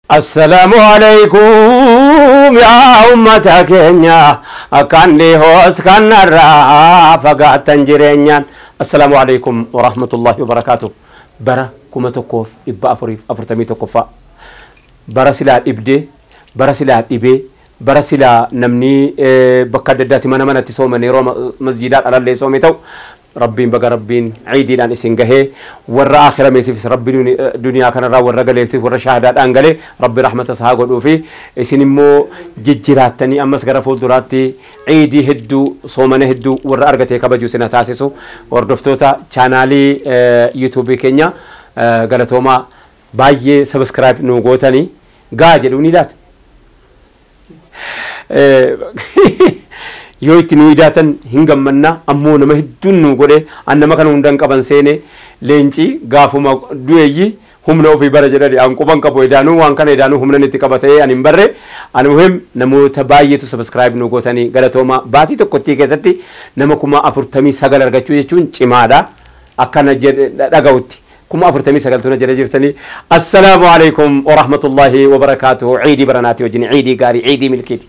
Assalaamu alaikum yaa ummata keenya kan dhihoos kan narraa fagaattan jireenyaan. Assalaamu alaikum warahmatullahi wabarakaatuh. Bara 1441ffaa, bara silaa dhibdee, bara silaa dhibee, bara silaa namni bakka adda addaatti mana manatti sooman, yeroo masjiidaan alallee soome ta'u, Rabbiin baga Rabbiin ciidiidhaan isin gahee. Warra akhirameetiifis Rabbi, duniyaa kanarraa warra galeeftiif, warra shaahadaadhaan galee Rabbi rahmata isaa godhuu fi isin immoo jijjiraattanii ammas gara fuulduraatti ciidii hedduu, soomana hedduu warra argatee kabaju isin taasisu. Hordoftoota chaanaalii yuutuubii keenya, galatoomaa baay'ee. Subscribe nu gootanii gaa jedhuu ni laata. Yoo itti nu idaatan hin gammannaa. Ammoo nama hedduun nu godhe, an nama kana hundan qaban seene. Leenci gaafuma du'eeyyi humna ofii bara jedhani, an quban qabu edaanuu waan kana edaanuu humna itti qabatee an hin barre. Ani muhim namoota baay'eetu subscribe nu gootanii, galatooma. Baatii tokkottii keessatti nama 49,000 argachuu jechuun cimaadha akkana dhaga'utti. 49,000 tuna jala jirtanii. Assalaamu alaikum warahmatullahi wabarakaatuhu. Ciidii baranaati wajjin ciidii gaarii, ciidii milkiiti.